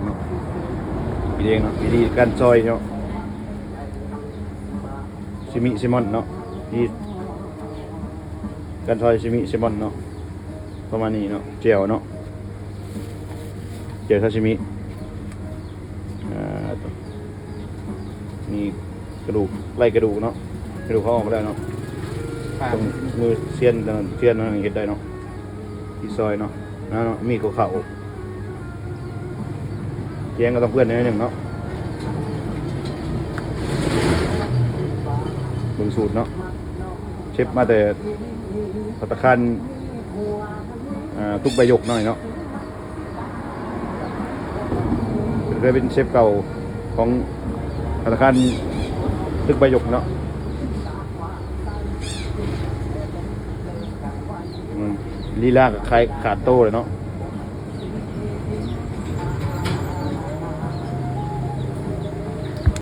ເນາະ ກິນເອງເນາະ ວິທີການຊອຍເນາະ ຊີມິແຊມອນເນາະ ວິທີການຊອຍຊີມິແຊມອນເນາະ ປະມານນີ້ເນາະ ແຈ່ວເນາະ ແຈ່ວຊາຊິມິ ອ່າ ມີກະດູກ ໄລ່ກະດູກເນາະ ກະດູກເຂົາອອກແລ້ວເນາະ ປາ ຕ້ອງມືຊຽນ ຊຽນເຮັດໄດ້ເນາະ ທີ່ຊອຍເນາະ ນະເນາະ ມີກໍເຂົ້າ ແກງກໍຕ້ອງເປື້ອນໜ້ອຍໜຶ່ງເນາະ ເບິ່ງສູດເນາະ ເຊັບມາແຕ່ພັດຕາຄານ ອ່າ ຕຶກໃບຢົກໜ້ອຍເນາະ ເຄີຍເປັນເຊັບເກົ່າຂອງພັດຕາຄານຕຶກໃບຢົກເນາະ ອືມ ລີລາກໍຂາຍຂາດໂຕເລີຍເນາະ.